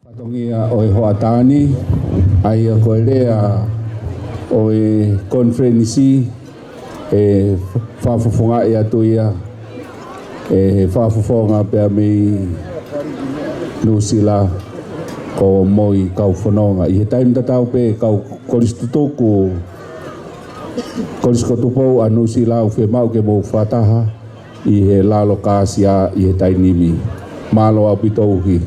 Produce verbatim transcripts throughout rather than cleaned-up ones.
Fatongia ʻo e hoʻatā ni, ʻa ia ko e lea ʻo e konifelenisi, ʻe fakafofongaʻi atu ia ʻe he fakafofonga pea mei Nuʻusila, ko Moi Kaufononga. ʻI he taimi tatau pē, kau kolisi tutuku, Kolisi ko Tupou ʻa Nuʻusila, ʻoku fiemaʻu ke mou fakataha ʻi he lalo kāsia ʻi he taimi ni. Mālō ʻaupito uhi.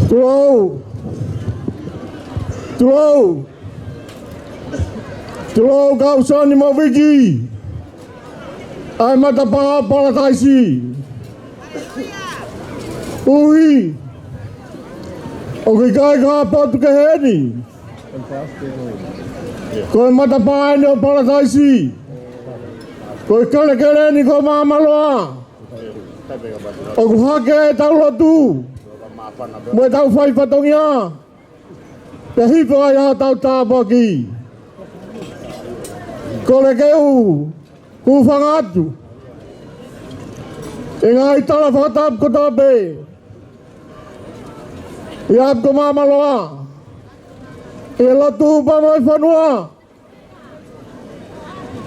Tulou. Tulou. Tulou, kau Soni mo Viki. ʻA e matapā ʻo Palataisi. Uhi. ʻOku ʻikai ko ha potu kehe eni. Ko e matapā eni ʻo Palataisi. Ko e kelekele ni ko Māmaloa. ʻOku hake ʻetau lotu mo ʻetau fai fatongia, pea hifo ai hotau tāpuaki. Kole ke u hūfanga atu ʻi he ngaahi tala fakatapu kotoa pē ʻi ʻapi ko Māmaloa, ʻi he lotu pea mo e fonua,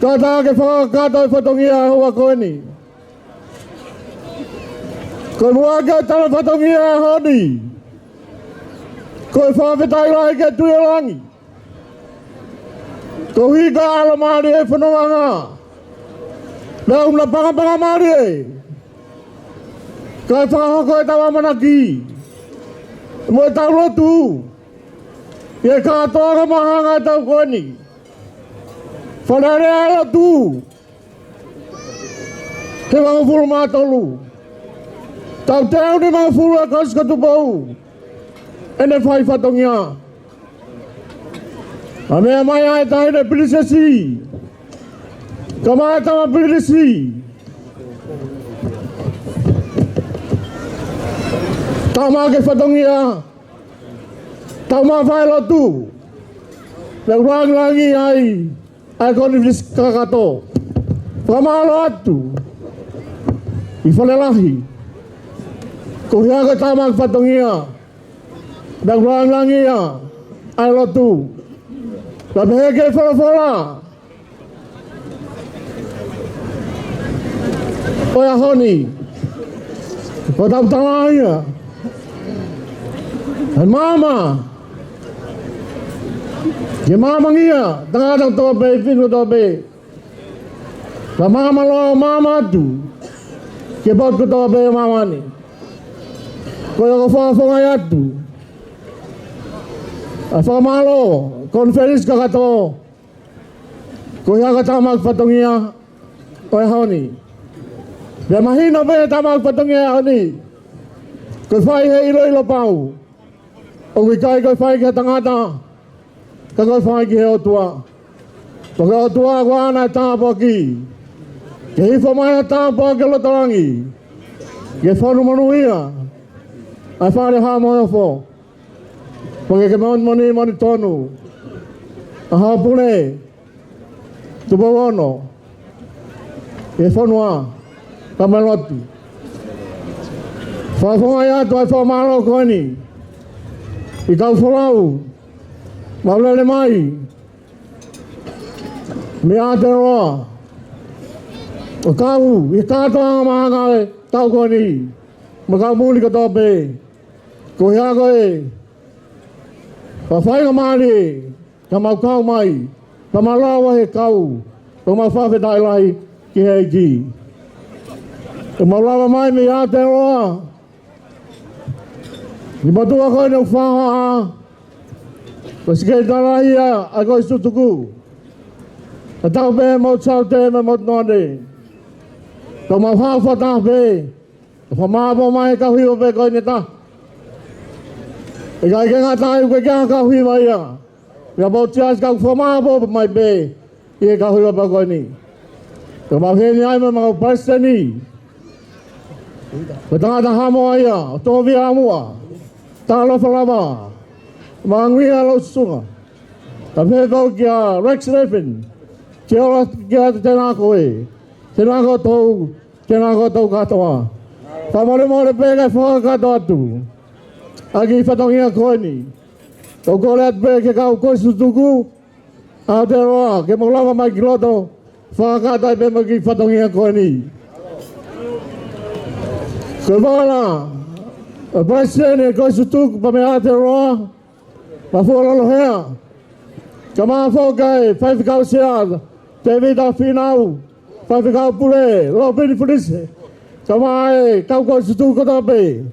kātaki ke fakakakato e fatongia ʻo e ʻaho ko eni. Ko e muʻaki ʻo e tala fatongia ʻo e ʻaho ni, ko e fakafetaʻi lahi ki he Tuʻi ʻo Langi, koeʻuhi ko e ʻalomālie e fonongaʻanga, naʻa na pangapangamālie, kae fakahoko ʻetau ʻamanaki mo ʻetau lotu ʻi he kātoanga māhanga ʻo e taʻu ko eni. Fale Alea ʻa e lotu, hivangofulu mā tolu. Taʻu teau nimangofulu ʻa e Kolisi ko Tupou ʻene fai fatongia. ʻA e meʻa mai ʻa e taʻahine Pilinisesi, kae ʻumaʻā e tama Pilinisi, tau maʻu e fatongia, tau maʻu e fai lotu, pea ʻoku langilangiʻia ai ʻa e konifelenisi kakato. Fakamālō atu ʻi Fale Lahi, koeʻuhi ko e tau maʻu e fatongia, pea ʻoku langilangiʻia ʻa e lotu. Pea pehē ki he folofola ʻo e ʻaho ni, ko e tau tala ia, ʻe maama, ke maamangia tangata kotoa pē, fefine kotoa pē, ka maama loa, maama atu ki he potu kotoa pē ʻo māmani. Ko ia ʻoku fakafofongaʻi atu ʻa e fakamālō konifelenisi kakato, koeʻuhi ko e tau maʻu e fatongia ʻo e ʻaho ni. Pea mahino pē ʻa e tau maʻu e fatongia ʻo e ʻaho ni, ko e fai he ʻiloʻilo pau. ʻOku ʻikai ko e fai ki ha tangata, ka ko e fai ki he ʻOtua. Ko e ʻOtua ko ʻene tāpuaki, ke hifo mai ha tāpuaki loto langi, ke fonu monūʻia ʻa e Fale ʻo Haʻa Moheofo. Pea ke ke moʻoni, moʻoni, moʻoni tonu ʻa Haʻa Pule Tupou Ono ʻi he fonua, kae ʻumaʻā e lotu. Fakafofongaʻi atu ʻa e fakamālō ko eni ʻi he kau folau, mau lele mai mei Aotearoa, ʻo kau ʻi he kātoanga māhanga ʻo e taʻu ko eni, mo e kau muli kotoa pē, koeʻuhi ko e fakafaingamālie ke mau kau mai, ke mau lava he kau, ke mau fakafetaʻi lahi ki he ʻEiki. Ke mau lava mai mei Aotearoa, ʻi he mātuʻa ko eni ʻoku fakahohaʻa, ko e Sekelitali Lahi ʻa e Kolisi Tutuku, ʻa e tau pē mo Saute mo Motu Noane. Ke mau haʻu fakataha pē, ke fakamāʻopoʻopo mai e kau hiva pē ko eni ʻe taha. ʻIkai ke ngata ai, ʻoku ʻikai ke ʻi ai ha kau hiva ia. Ia mau tiasi kau fakamāʻopoʻopo mai pē ʻi he kau hiva pē ko eni. Ke mau heni ai mo e kau palesiteni, ko e tangata Haʻamoa ia, ʻo Tovia ʻAmua, talofa lava, mānguia lau susunga. Ka pehē kau kia Rex Levin, ke ola kia te tēnā koe, tēnā koutou, tēnā koutou kātoa. Fakamolemole pē kae fakakakato atu. ʻa e kiʻi fatongia ko eni. ʻOku kole atu pē ki he kau kolisi tutuku ʻa Aotearoa ke mou lava mai ki loto, fakakakato ai pē mo e kiʻi fatongia ko eni. Ko e vala ʻo e palesiteni ʻo e kolisi tutuku pea mei Aotearoa, Mafua Lolohea. Kae ʻumaʻā foki ʻa e faifekau sea, Tēvita Fīnau, faifekau pule, Lōpeni Felise. Kae ʻumaʻā e kau kolisi tutuku kotoa pē,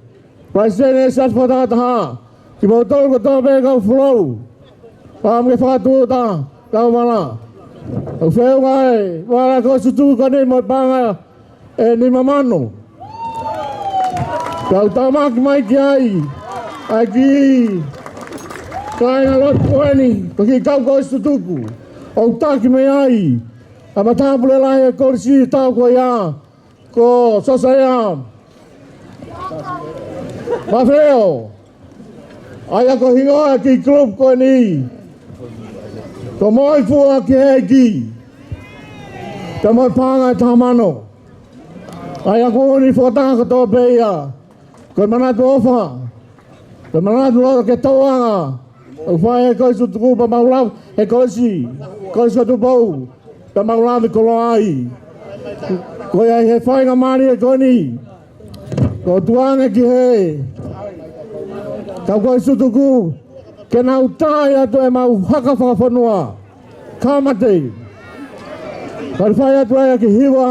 palesiteni ʻo e siasi fakatahataha, kimoutolu kotoa pē kau folau, pea mou fakatūʻuta, kau vala. ʻOku feʻunga e vala kolisi tutuku ko eni mo e paʻanga ʻe nima mano. Kau tāmaki mai ki ai ʻa e kiʻi kāingalotu ko eni, ko e kiʻi kau kolisi tutuku ʻoku taki mei ai ʻa e matāpule lahi ʻo e kolisi ʻi he taʻu ko ia, ko Siosefa Mafeleo. ʻA ia ko e hingoa ʻo e kiʻi kulupu ko eni, ko Moifua ki he ʻEiki, pea mo e paʻanga ʻe taha mano. ʻA ia ko eni fakataha kotoa pē ia, ko e manatu ʻofa, ko e manatu loto ke tauʻanga ʻoku fai ʻe he kolisi tutuku pea mau lava, ʻe he kolisi, Kolisi ʻo Tupou, pea mau lava ʻi koloa ai. Ko ia ʻi he faingamālie ko eni, ʻoku ou tuku ange ki he kau kolisi tutuku ke nau taaʻi atu ʻemau haka fakafonua. Ka mate, ka fai atu ai ʻa e kiʻi hiva,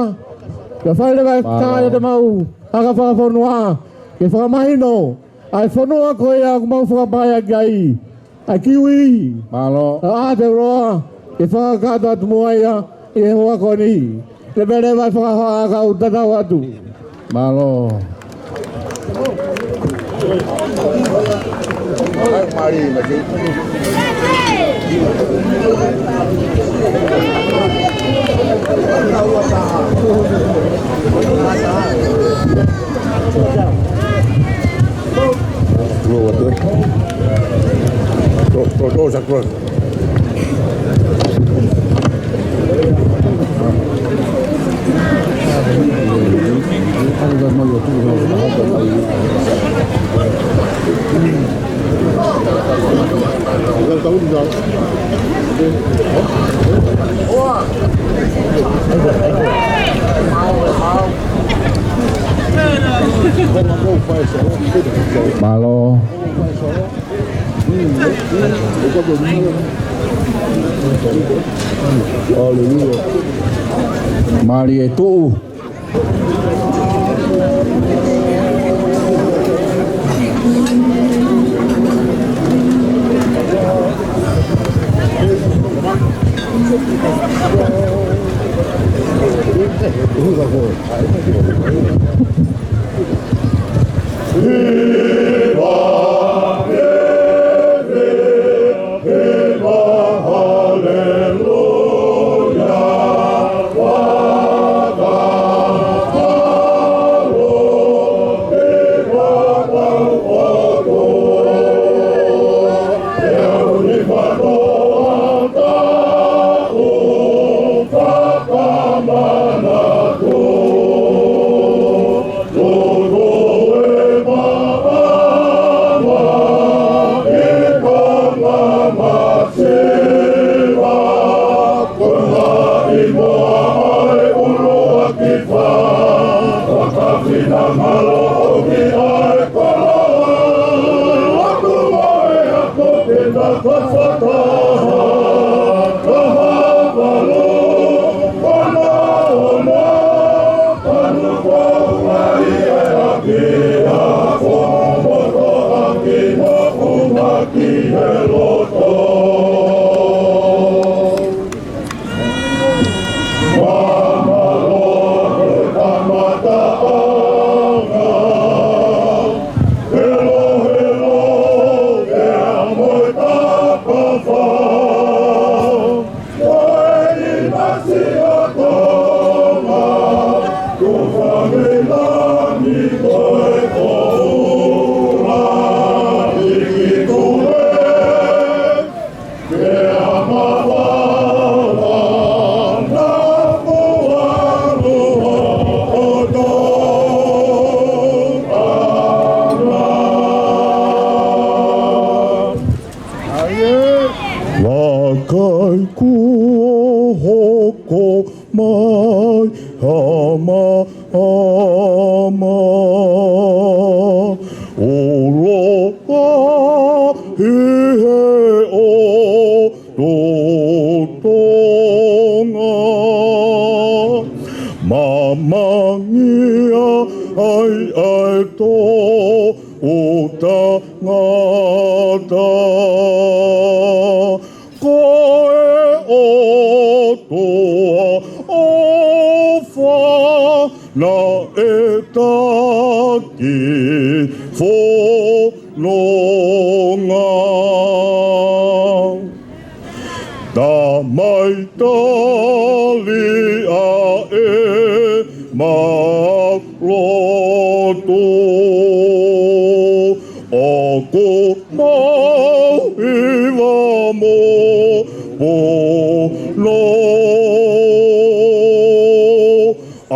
ka fai leva e taaʻi atu ʻemau haka fakafonua ke fakamahino ʻa e fonua ko ia ʻoku mau fakapaʻia ki ai, ʻa e kiwi, mālō, ʻa Aotearoa, ke fakakakato atu muʻa ia ʻi he houa ko eni. Leveleva e fakahā, kau tatau atu. Mālō. Close, close, close. Mālō. Mālie tuʻu. Kae kuo hoko mai ha maama, ʻo loa ʻi he ʻotu Tonga. Mamangia ai ʻa e toʻutangata, ko e ʻOtua ʻofa naʻe taki fononga. Tamai tali ʻa e mau lotu, ʻoku mau hiva mo pono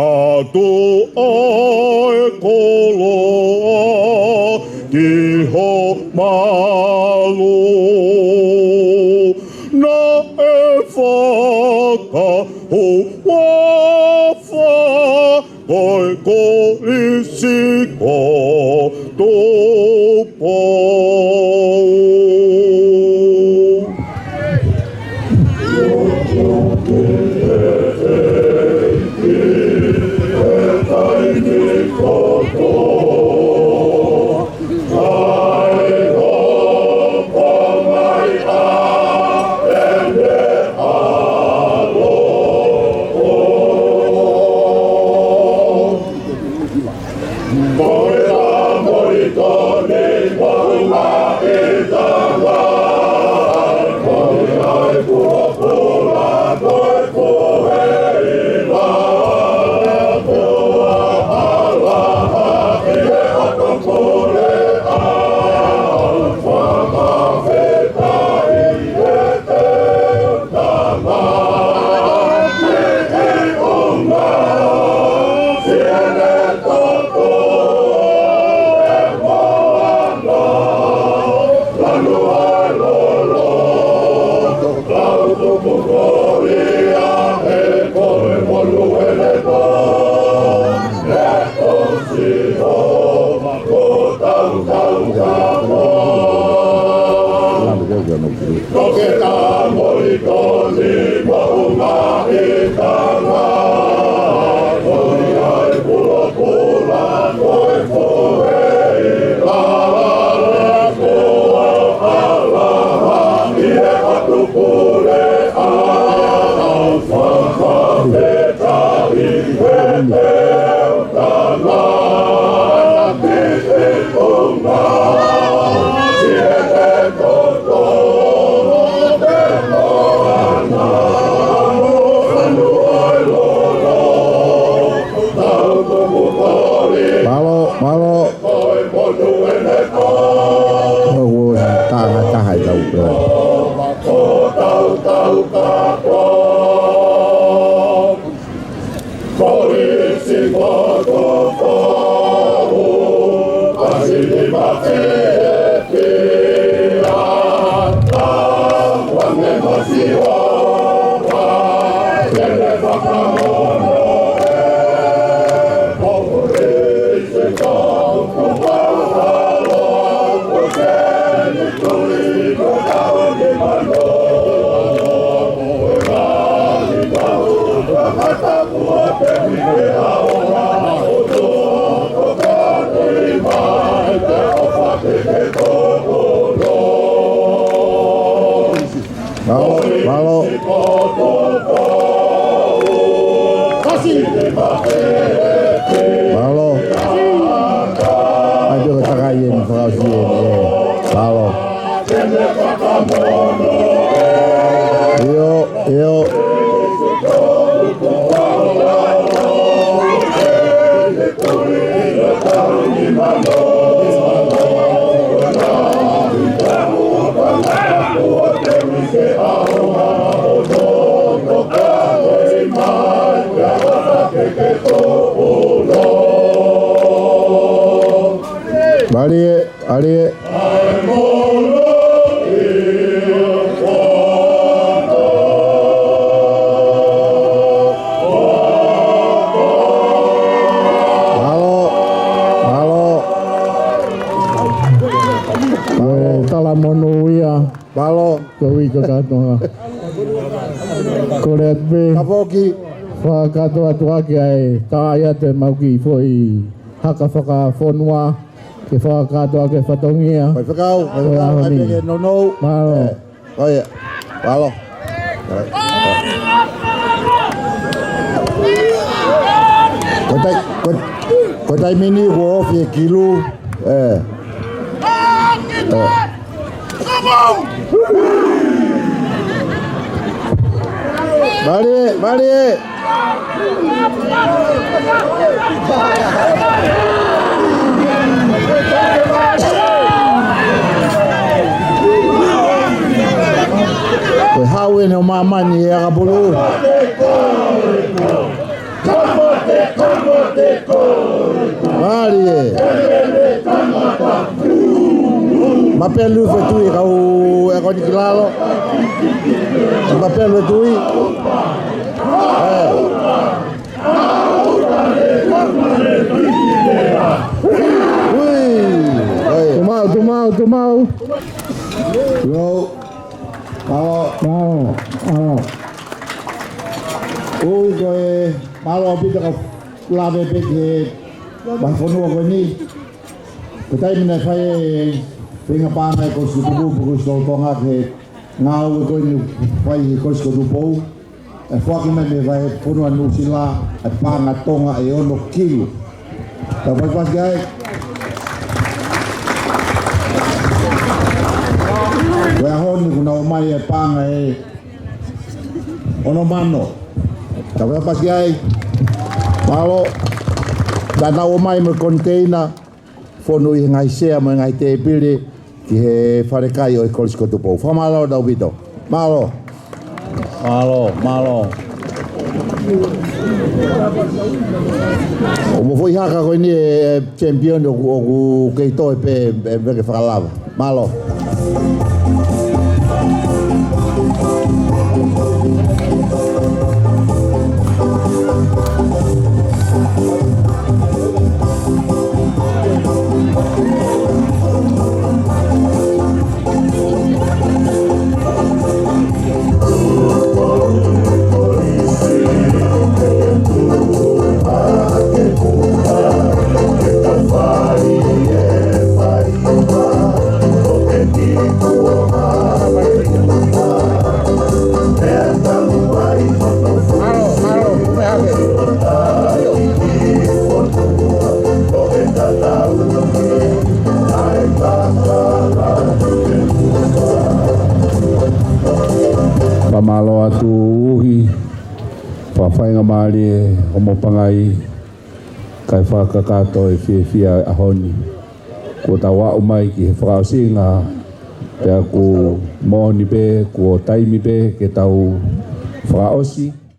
atu ʻa e koloa ki ho malu. Naʻe fakahuafa ko e Kolisi ko Tupou. Mālō, mālō. Ko e taha, taha ʻi tau. Mālō, mālō. Mālō. ʻAi, pio ka takai eni, fakaʻosi eni, ē. Mālō. ʻIo, ʻio. Mālie, mālie. ʻE, talamonū ia. Mālō. Ko e uike kātoa. Kole atu pē. Tafoki. Fakakātoa atu ʻaki ʻa e tā ia te mau kiʻi foʻi haka fakafonua ke fakakātoa ʻaki e fatongia. Faifekau, ko e faifekau, ʻaho ni. Ai pē ke nounou. Mālō. ʻE, ko ia. Mālō. Ko e tai-, ko e, ko e taimi ni kuo ofi e kilu. ʻE. ʻE. Mālie, mālie. Ko e hau eni ʻo māmani ʻe ʻakapulu. Mālie. Mapelu e tui kau e koni ki lalo. Mapelu e tui. ʻE. Ui. ʻE. Tumau, tumau, tumau. Yo. Mālō. Mālō, mālō. ʻOi, ko e mālō ʻaupito ka lave pē ki he vahefonua ko eni. Ko e taimi naʻe fai e feinga paʻanga ʻa e Kolisi ko Tupou, Kolisi Tonga ki he ngāue ko eni fai ʻe he Kolisi ko Tupou. ʻE foaki mai mei he vahefonua Nuʻusila e paʻanga Tonga ʻe ono kilu. Tau fai pasi ai. Ko e ʻaho ni kuo nau ʻomai e paʻanga ʻe ono mano. Tau fai pasi ai. Mālō. Naʻa nau ʻomai mo e koniteina. Fonu ʻi he ngaahi sea mo e ngaahi tēpile ki he falekai ʻo e Kolisi ko Tupou. Fakamālō ʻaupito. Mālō. Mālō, mālō. ʻO mo foʻi haka ko eni e, e champion ʻoku, ʻoku kei toe pē, e, e ke fakalava. Mālō. Fakamālō atu ʻuhi, fakafaingamālie homo pangai, kae fakakakato e fiefia ʻaho ni. Kuo tau aʻu mai ki he fakaʻosinga, pea ʻoku moʻoni pē, kuo taimi pē ke tau fakaʻosi.